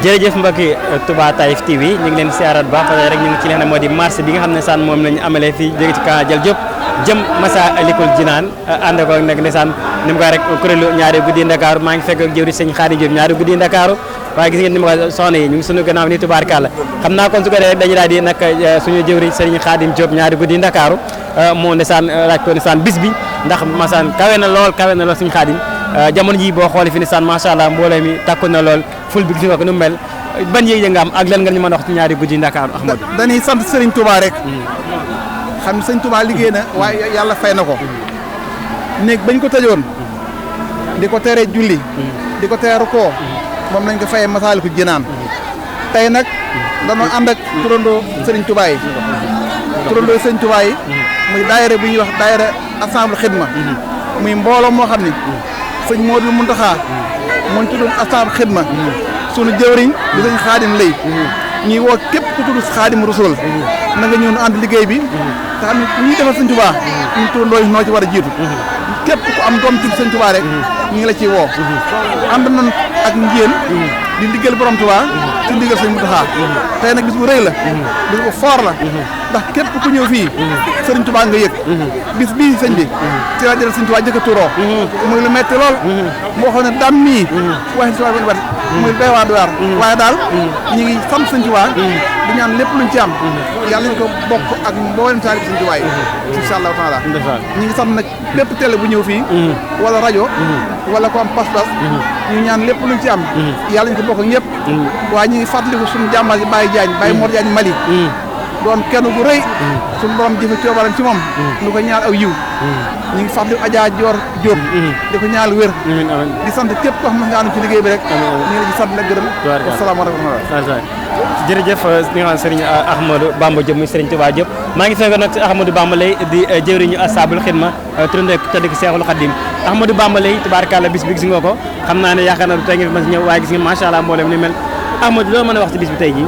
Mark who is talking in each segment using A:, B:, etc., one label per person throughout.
A: jërëjëf mbokki Touba Taïf TV ñu ngi leen siyaaraat bu baax rek ñu ngi ci leen moo di marché bi nga xam ne saan moom lañu amalee fii jóge ci Camp Dial Diop jëm Massalikul Jinaan ànd ko nag ndeysaan ni mu ko rek kuréelu ñaari guddi Ndakaaru maa ngi fekk ak jëwri sëñ Xaadim Diop ñaari guddi Ndakaaru waaye gis ngeen ni ma ko soxna yi ñu ngi sunu gannaaw ni tubaarkàlla xam naa kon su ko defee rek dañu daal di nag suñu jëwri sëñ Xaadim Diop ñaari guddi Ndakaaru moo ndeysaan laaj ko ndeysaan bis bi ndax masaan kawe na lool suñu Xaadim jamono ji boo xoolee fi ndeysaan macha allah mbooloo mi takku na lool ful bi gis nga ko nu mel ban yëg nga am ak lan nga ñu mën a wax ci ñaari guddi Ndakaaru Ahmadou
B: dañuy sant Serigne Touba rek xam ne Serigne Touba liggéey na waaye yàlla fay na ko néeg bañ ko tëjoon di ko tere julli di ko tere koo moom nañ ko fayee Massalikul Jinaan tey nag dañoo ànd ak turandoo Serigne Touba yi turandoo Serigne Touba yi muy daayira bu ñuy wax daayira Assemble Xidma muy mbooloo moo xam ni sëñ Modou Mountakha moo ñu tuddoon Assemble Xidma sunu jëwriñ di sëñ Xaadim lay ñuy woo képp ku tudd Xaadim Rasul na nga ñëw nu ànd liggéey bi te xam ne ñuy defal sëñ Touba ñu turandoo yi noo ci war a jiitu képp ku am doom ci sëñ Touba rek ñu ngi la ciy woo ànd nañ ak njéen di liggéeyal borom Touba ci ndigal sëñ Mountakha tey nag bis bu rëy la bis bu foor la ndax képp ku ñëw fii sëriñ Touba nga yëg bis bii sëñ bi ci la jël sëñ Touba jëkk a turoo muy lu metti lool moo xam ne dam mii waaye sëñ Touba wat muy doy waar waaye daal ñu ngi sant sëñ Touba di ñaan lépp luñ ci am yàlla ñu ko bokk ak mboolem taalib sëñ Touba yi insha Allah taala ñu ngi sant nag lépp télé bu ñëw fii wala rajo wala ko am pas-pas ñu ñaan lépp luñ ci am yàlla ñu ko bokk ak ñëpp waaye ñu ngi fàttaliku suñu jàmbaar yi Baye Diagne Baye Mor Diagne Mali doon kenn gu rëy suñu borom jëfe coobaram ci moom lu ko ñaal aw yiw ñu ngi fàttaliku Adja Dior Diop di ko ñaal wér di sant képp koo xam ne nga ànd ci liggéey bi rek ñu ngi la ci sant nag gërëm asalaamaaleykum
A: jërëjëf li nga xam Serigne Ahmadou Bamba Diop muy Serigne Touba Diop maa ngi fekk nag Ahmadou Bamba lay di jëwriñu Ashabul Xidma turandoo tëdd ki Seexul Xadim Ahmadou Bamba lay tubaarkàlla bis bi gis nga ko xam naa ne yaakaar naa du tey nga fi ma si ñëw waaye gis nga macha allah mboolem ni mel Ahmadou loo mën a wax ci bis bi tey jii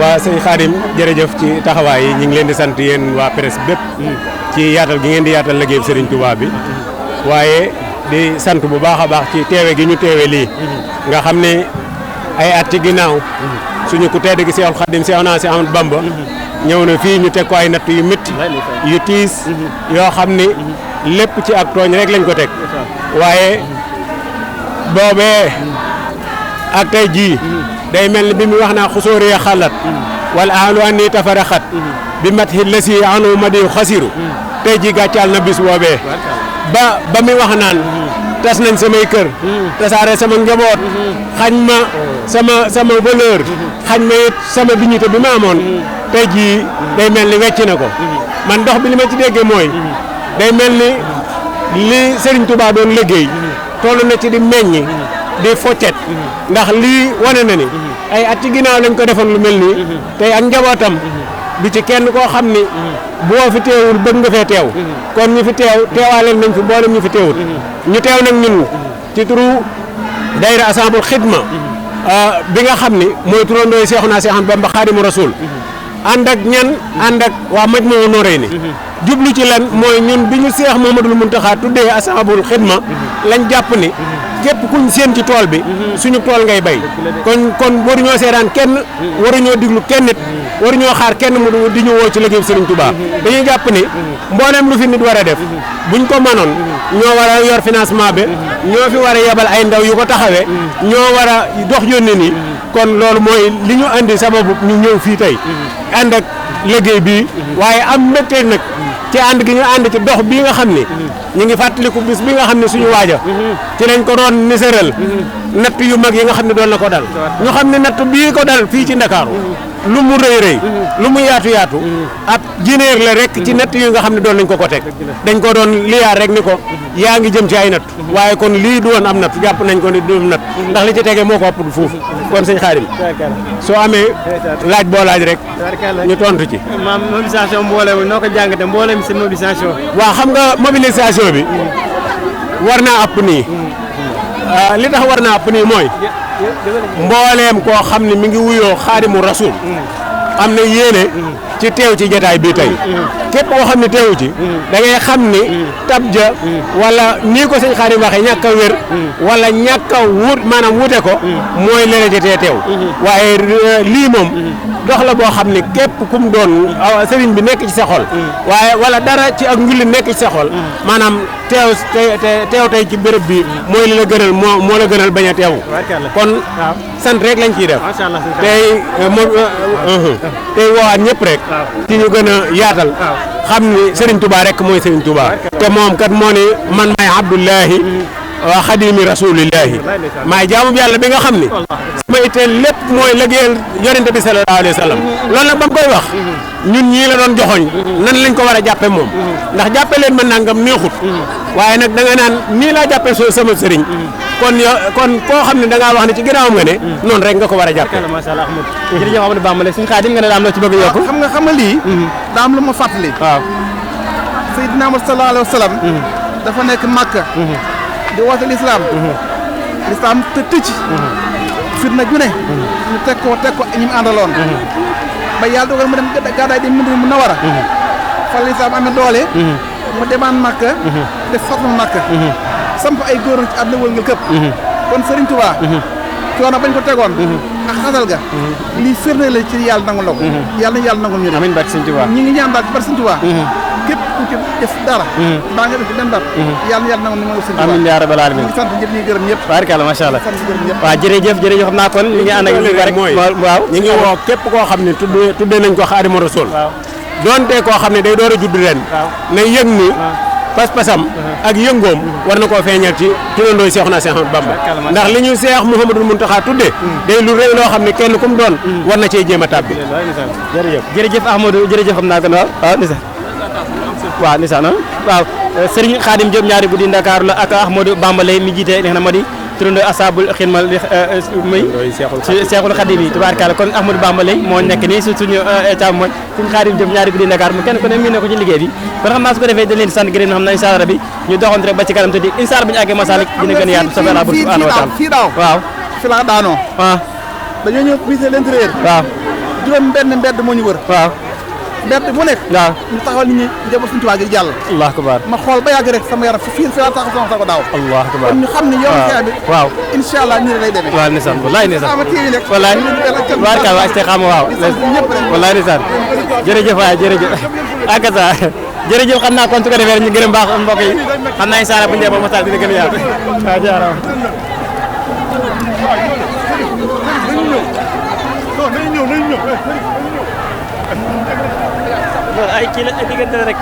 C: waa sëñ Xaadim jërëjëf ci taxawaay yi ñu ngi leen di sant yéen waa presse bépp ci yaatal gi ngeen di yaatal liggéey Serigne Touba bi waaye di sant bu baax a baax ci teewe gi ñu teewe lii nga xam ne ay at ci ginnaaw suñu ku tedd gi Seexul Xadim Seexuna si Ahmadu Bamba ñëw na fii ñu teg ko ay natt yu métti yu tiis yoo xam ni lépp ci ak tooñ rek lañ ko teg waaye boobee ak tey jii day mel ni bi mu wax naa xusóori ya xalat wala ahlu an ni tafaraxat bi mat xi la si anu ma di xasiru tey jii gàccaal na bis boobee ba mi wax naan tas nañ samay kër tasaare sama njaboot xañ ma sama valeur xañ ma it sama dignité bi ma amoon tey jii day mel ni wecc na ko man dox bi li ma ci déggee mooy day mel ni li Serigne Touba doon liggéey toll na ci di meññi di foccet ndax lii wane na ni ay at ci ginnaaw lañ ko defoon lu mel nii tey ak njabootam du ci kenn koo xam ni boo fi teewul bëgg nga fee teew kon ñu fi teew teewaaleel nañ fi mboolem ñu fi teewut ñu teew nag ñun ci turu daayira Ashabul Xidma bi nga xam ni mooy turandooy Seexuna si Ahmadu Bamba Xaadimu Rasuul ànd ak waa Majmahun Nurayni jublu ci lan mooy ñun bi ñu Seex Muhammadul Muntaxa tuddee Ashabul Xidma lañ jàpp ni képp kuñ seen ci tool bi suñu tool ngay bay kon waruñoo seetaan kenn waruñoo diglu kenn nit waruñoo xaar kenn mu di ñu woo ci liggéey Serigne Touba dañuy jàpp ni mboolem lu fi nit war a def buñ ko mënoon ñoo war a yor financement bi ñoo fi war a yebal ay ndaw yu ko taxawee ñoo war a dox yónnee nii kon loolu mooy li ñu andi sababu ñu ñëw fii tey ànd ak liggéey bi waaye am mbégte nag ci ànd gi ñu ànd ci dox bii nga xam ni ñu ngi fàttaliku bis bi nga xam ne suñu waaja ci lañ ko doon niséral natt yu mag yi nga xam ne doon na ko dal ñu xam ne natt bii ko dal fii ci Ndakaaru lu mu rëy lu mu yaatu ab jinéer la rek ci natt yi nga xam ne doon nañ ko teg dañ ko doon liyaar rek ni ko yaa ngi jëm ci ay natt waaye kon lii du woon am natt jàpp nañ ko ni du am natt ndax li ci tegee moo ko ëpp foofu kon sëñ Xaadim soo amee laaj boo laaj rek ñu tontu ci
A: maam mobilisation mboolem noo ko jàngate mboolem seen mobilisation
C: waaw xam nga mobilisation bi war naa ëpp nii li tax war naa ëpp nii mooy mbooleem koo xam ne mi ngi wuyoo Xaadimu Rasuul am na yéene ci teew ci jotaay bii tey képp koo xam ne teewu ci da ngay xam ni tab ja wala nii ko sëñ Xaadim waxee ñàkk a wér wala ñàkk a wut maanaam wute ko mooy lene ci tee teew waaye lii moom dox la boo xam ne képp kum doon sëriñ bi nekk ci sa xol waaye wala dara ci ak njulli nekk ci sa xol maanaam teew tey ci béréb bi mooy li la gënal moo la gënal bañ a teew kon sant rek lañ ciy def tey tey woowaat ñëpp rek ci ñu gën a yaatal xam ni Serigne Touba rek mooy Serigne Touba te moom kat moo ni man maay Abdullahi wa xadimi rasulillahi maay jaamu bi yàlla bi nga xam ni sama itteel lépp mooy liggéeyal yonente bi sallallahu alayhi wa sallam loolu nag ba mu koy wax ñun ñii la doon joxoñ nan lañ ko war a jàppe moom ndax jàppe leen ma nangam neexut waaye nag da nga naan nii laa jàppe sama sëriñ kon koo xam ne da ngaa wax ne ci ginnaawam nga ne noonu rek nga ko war a jàppe
A: macha allah Ahmad jërëjëf Amadou Bamba suñu Xaadim nga ne daa am loo ci bëgg yokku
B: xam nga lii daa am lu ma fàttali
A: waaw
B: Seydina Muhammad sallallahu alayhi wa sallam dafa nekk Makka di woote lislaam te tëcc fitna ju ne ñu teg ko ñi mu àndaloon ba yàlla dogal mu dem gàddaay di Madina Munawara fa lislaam amee doole mu demaan Makka def fatma Makka samp ay góor ci àdduna wël nga këpp kon Serigne Touba coono bañ ko tegoon ak xasal ga lii firnde la ci yàlla nangul la ko yàlla na yàlla nangul ñu
A: amiin barke Serigne Touba
B: ñi ngi ñaan daal ci barke Serigne Touba képp ku ci def dara mbaa nga def ci dem dara yàlla na yàlla nangul ni mo Serigne Touba
A: amiin yaa rabbal alamin
B: sant ñëpp ñi gërëm ñëpp
A: barkalla macha allah
B: sant gërëm ñëpp
A: waaw jërëjëf xam naa kon li ngi ànd ak rek waaw
C: ñu ngi woo képp koo xam ne tuddee nañ ko Xaadimu Rasuul doonte koo xam ne day door a judd ren na yëg ni pas-pasam ak yëngoom war na koo feeñal ci turandooy Seexuna Seex Ahmadu Bamba ndax li ñu Seex Muhammadul Muntaxa tudde day lu rëy loo xam ne kenn ku mu doon war na cee jéem a tàbbi
A: jërëjëf Ahmadou jërëjëf xam naa kon waaw nisa waaw nisa waaw Serigne Khadim Diop ñaari guddi Ndakaaru la ak Ahmadou Bamba lay mi jiite li nga xam ne moo di turandoo asabul xidma muy Seexul Xadim yi tubaarkalla kon Ahmadou Bamba lay moo nekk nii suñu état mooy Serigne Khadim Diop ñaari guddi Ndakaaru mu kenn ku ne miin na ko ci liggéey bi kon xam naa su ko defee dañ leen di sant gërëm xam na incha allah rabbi ñu doxante rek ba ci kanam te di incha allah bu ñu àggee Masalik dina gën a yaatu soobee Allah subhanahu wa taala
B: fii daaw
A: waaw
B: fi la daanoo dañoo ñëw visiter l'intérieur
A: waaw
B: juróom benn mbedd moo ñu wër
A: waaw
B: mbedd bu nekk
A: waaw
B: ñu taxawal nit ñi njaboot Sëriñ Tuubaa gi jàll
A: allahu akbar
B: ma xool ba yàgg rek sama yaram fii la taxaw sama sago daaw
A: allahu akbar
B: kon ñu xam ne yow xeex bi
A: waaw
B: incha allah nii lay demee
A: waaw ndeysaan wallaay ndeysaan
B: ama téewi rek
A: wallaay tubaarkalla waa Istikhama waaw wallaay ndeysaan jërëjëf waay jërëjëf ak sa jërëjëf xam naa kon su ko defee ñu gërëm baax mbokk yi xam naa incha allah bu ñu ba mosal dina gën a yaatu waaw jaaraama
B: nañu ñëw
A: ay kii la ay diggante rek